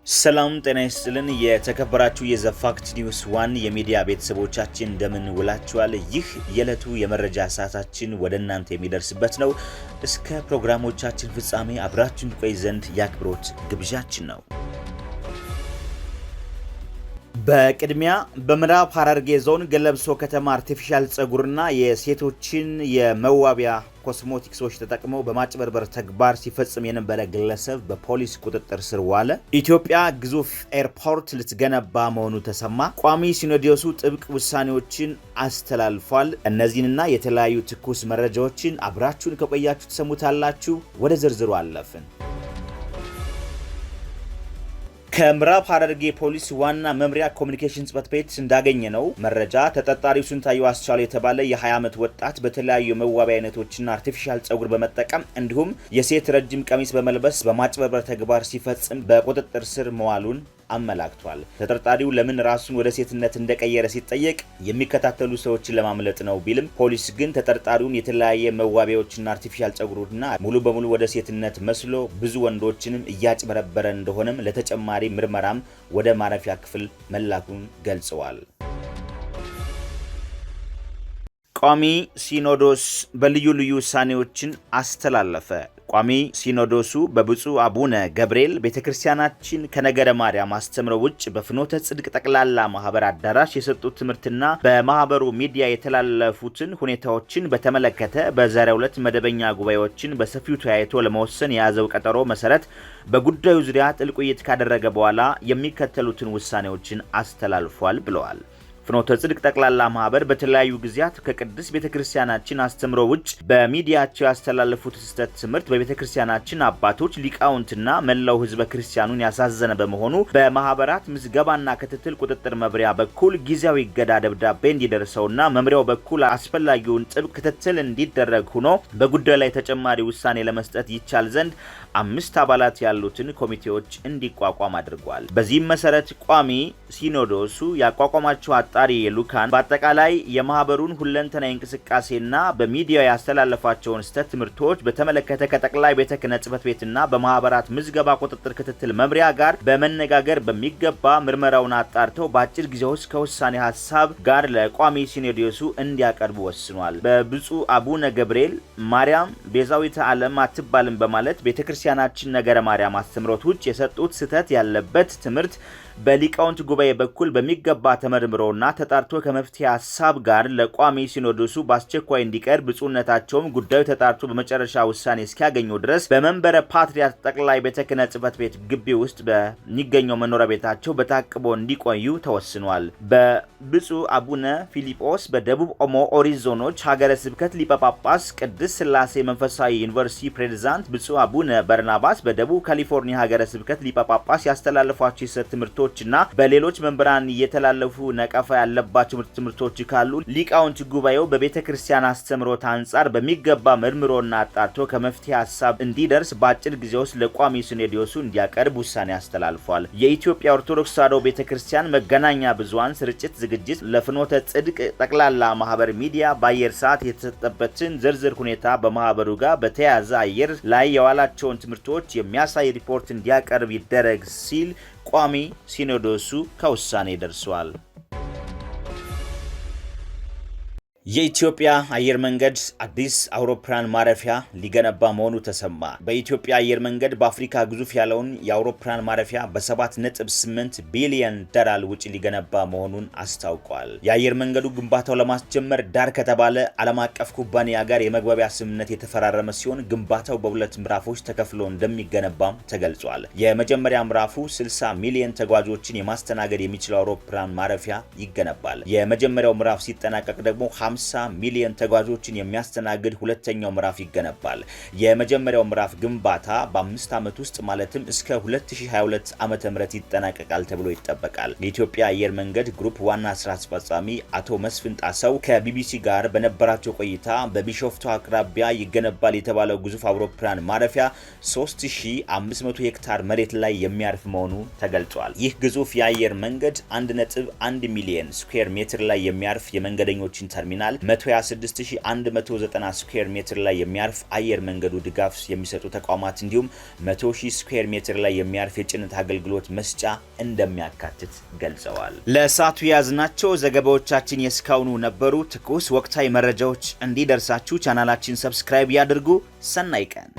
ሰላም ጤና ይስጥልን። የተከበራችሁ የ The Fact News One የሚዲያ ቤተሰቦቻችን፣ እንደምን ውላችኋል? ይህ የዕለቱ የመረጃ ሰዓታችን ወደ እናንተ የሚደርስበት ነው። እስከ ፕሮግራሞቻችን ፍጻሜ አብራችሁን ትቆዩ ዘንድ የአክብሮት ግብዣችን ነው። በቅድሚያ በምዕራብ ሐረርጌ ዞን ገለብሶ ከተማ artificial ጸጉርና የሴቶችን የመዋቢያ ኮስሞቲክሶች ተጠቅመው በማጭበርበር ተግባር ሲፈጽም የነበረ ግለሰብ በፖሊስ ቁጥጥር ስር ዋለ። ኢትዮጵያ ግዙፍ ኤርፖርት ልትገነባ መሆኑ ተሰማ። ቋሚ ሲኖዶሱ ጥብቅ ውሳኔዎችን አስተላልፏል። እነዚህንና የተለያዩ ትኩስ መረጃዎችን አብራችሁን ከቆያችሁ ትሰሙታላችሁ። ወደ ዝርዝሩ አለፍን። ከምዕራብ ሐረርጌ ፖሊስ ዋና መምሪያ ኮሚኒኬሽን ጽሕፈት ቤት እንዳገኘነው መረጃ ተጠርጣሪው ስንታየው አስቻለው የተባለ የ20 ዓመት ወጣት በተለያዩ የመዋቢያ አይነቶችና artificial ጸጉር በመጠቀም እንዲሁም የሴት ረጅም ቀሚስ በመልበስ በማጭበርበር ተግባር ሲፈጽም በቁጥጥር ስር መዋሉን አመላክቷል። ተጠርጣሪው ለምን ራሱን ወደ ሴትነት እንደቀየረ ሲጠየቅ የሚከታተሉ ሰዎችን ለማምለጥ ነው ቢልም፣ ፖሊስ ግን ተጠርጣሪውን የተለያየ መዋቢያዎችና artificial ጸጉሩና ሙሉ በሙሉ ወደ ሴትነት መስሎ ብዙ ወንዶችንም እያጭበረበረ እንደሆነም ለተጨማሪ ምርመራም ወደ ማረፊያ ክፍል መላኩን ገልጸዋል። ቋሚ ሲኖዶስ በልዩ ልዩ ውሳኔዎችን አስተላለፈ። ቋሚ ሲኖዶሱ በብፁዕ አቡነ ገብርኤል ቤተ ክርስቲያናችን ከነገረ ማርያም አስተምሮ ውጭ በፍኖተ ጽድቅ ጠቅላላ ማህበር አዳራሽ የሰጡት ትምህርትና በማህበሩ ሚዲያ የተላለፉትን ሁኔታዎችን በተመለከተ በዛሬው ዕለት መደበኛ ጉባኤዎችን በሰፊው ተወያይቶ ለመወሰን የያዘው ቀጠሮ መሰረት በጉዳዩ ዙሪያ ጥልቅ ውይይት ካደረገ በኋላ የሚከተሉትን ውሳኔዎችን አስተላልፏል ብለዋል። ፍኖተ ጽድቅ ጠቅላላ ማህበር በተለያዩ ጊዜያት ከቅድስት ቤተ ክርስቲያናችን አስተምሮ ውጭ በሚዲያቸው ያስተላለፉት ስህተት ትምህርት በቤተ ክርስቲያናችን አባቶች፣ ሊቃውንትና መላው ሕዝበ ክርስቲያኑን ያሳዘነ በመሆኑ በማህበራት ምዝገባና ክትትል ቁጥጥር መምሪያ በኩል ጊዜያዊ እገዳ ደብዳቤ እንዲደርሰውና መምሪያው በኩል አስፈላጊውን ጥብቅ ክትትል እንዲደረግ ሆኖ በጉዳዩ ላይ ተጨማሪ ውሳኔ ለመስጠት ይቻል ዘንድ አምስት አባላት ያሉትን ኮሚቴዎች እንዲቋቋም አድርጓል። በዚህም መሰረት ቋሚ ሲኖዶሱ ያቋቋማቸው አጣሪ ልዑካን በአጠቃላይ የማህበሩን ሁለንተናዊ እንቅስቃሴና በሚዲያው ያስተላለፋቸውን ስህተት ትምህርቶች በተመለከተ ከጠቅላይ ቤተ ክህነት ጽሕፈት ቤትና በማህበራት ምዝገባ ቁጥጥር ክትትል መምሪያ ጋር በመነጋገር በሚገባ ምርመራውን አጣርተው በአጭር ጊዜ ውስጥ ከውሳኔ ሀሳብ ጋር ለቋሚ ሲኖዶሱ እንዲያቀርቡ ወስኗል። በብፁዕ አቡነ ገብርኤል ማርያም ቤዛዊተ ዓለም አትባልም በማለት ቤተክርስቲያናችን ነገረ ማርያም አስተምሮት ውጭ የሰጡት ስህተት ያለበት ትምህርት በሊቃውንት ጉባኤ በኩል በሚገባ ተመርምሮና ተጣርቶ ከመፍትሄ ሀሳብ ጋር ለቋሚ ሲኖዶሱ በአስቸኳይ እንዲቀርብ፣ ብፁዕነታቸውም ጉዳዩ ተጣርቶ በመጨረሻ ውሳኔ እስኪያገኙ ድረስ በመንበረ ፓትርያርክ ጠቅላይ ቤተ ክህነት ጽሕፈት ቤት ግቢ ውስጥ በሚገኘው መኖሪያ ቤታቸው በታቅቦ እንዲቆዩ ተወስኗል። በብፁዕ አቡነ ፊልጶስ በደቡብ ኦሞ አሪ ዞኖች ሀገረ ስብከት ሊቀ ጳጳስ፣ ቅድስት ሥላሴ መንፈሳዊ ዩኒቨርሲቲ ፕሬዝዳንት፣ ብፁዕ አቡነ በርናባስ በደቡብ ካሊፎርኒያ ሀገረ ስብከት ሊቀ ጳጳስ ያስተላለፏቸው የስህተት ትምህርቶችና በሌሎች መምህራን እየተላለፉ ነቀፋ ያለባቸው ትምህርቶች ካሉ ሊቃውንት ጉባኤው በቤተ ክርስቲያን አስተምሮት አንጻር በሚገባ መርምሮና አጣርቶ ከመፍትሄ ሀሳብ እንዲደርስ በአጭር ጊዜ ውስጥ ለቋሚ ሲኖዶሱ እንዲያቀርብ ውሳኔ አስተላልፏል። የኢትዮጵያ ኦርቶዶክስ ተዋሕዶ ቤተ ክርስቲያን መገናኛ ብዙኃን ስርጭት ዝግጅት ለፍኖተ ጽድቅ ጠቅላላ ማህበር ሚዲያ በአየር ሰዓት የተሰጠበትን ዝርዝር ሁኔታ በማህበሩ ጋር በተያያዘ አየር ላይ የዋላቸውን ትምህርቶች የሚያሳይ ሪፖርት እንዲያቀርብ ይደረግ ሲል ቋሚ ሲኖዶሱ ከውሳኔ ደርሷል። የኢትዮጵያ አየር መንገድ አዲስ አውሮፕላን ማረፊያ ሊገነባ መሆኑ ተሰማ። በኢትዮጵያ አየር መንገድ በአፍሪካ ግዙፍ ያለውን የአውሮፕላን ማረፊያ በ7.8 ቢሊዮን ዶላር ወጪ ሊገነባ መሆኑን አስታውቋል። የአየር መንገዱ ግንባታው ለማስጀመር ዳር ከተባለ ዓለም አቀፍ ኩባንያ ጋር የመግባቢያ ስምምነት የተፈራረመ ሲሆን፣ ግንባታው በሁለት ምዕራፎች ተከፍሎ እንደሚገነባም ተገልጿል። የመጀመሪያ ምዕራፉ 60 ሚሊዮን ተጓዦችን የማስተናገድ የሚችለው አውሮፕላን ማረፊያ ይገነባል። የመጀመሪያው ምዕራፍ ሲጠናቀቅ ደግሞ 50 ሚሊዮን ተጓዦችን የሚያስተናግድ ሁለተኛው ምዕራፍ ይገነባል። የመጀመሪያው ምዕራፍ ግንባታ በ5 ዓመት ውስጥ ማለትም እስከ 2022 ዓ.ም ይጠናቀቃል ተብሎ ይጠበቃል። የኢትዮጵያ አየር መንገድ ግሩፕ ዋና ስራ አስፈጻሚ አቶ መስፍን ጣሰው ከቢቢሲ ጋር በነበራቸው ቆይታ በቢሾፍቱ አቅራቢያ ይገነባል የተባለው ግዙፍ አውሮፕላን ማረፊያ 3500 ሄክታር መሬት ላይ የሚያርፍ መሆኑ ተገልጿል። ይህ ግዙፍ የአየር መንገድ 1.1 ሚሊዮን ስኩዌር ሜትር ላይ የሚያርፍ የመንገደኞችን ተርሚናል፣ ተርሚናል 126190 ስኩዌር ሜትር ላይ የሚያርፍ አየር መንገዱ ድጋፍ የሚሰጡ ተቋማት እንዲሁም 100,000 ስኩዌር ሜትር ላይ የሚያርፍ የጭነት አገልግሎት መስጫ እንደሚያካትት ገልጸዋል። ለሰዓቱ የያዝናቸው ዘገባዎቻችን የእስካሁኑ ነበሩ። ትኩስ ወቅታዊ መረጃዎች እንዲደርሳችሁ ቻናላችን subscribe ያድርጉ። ሰናይ ቀን።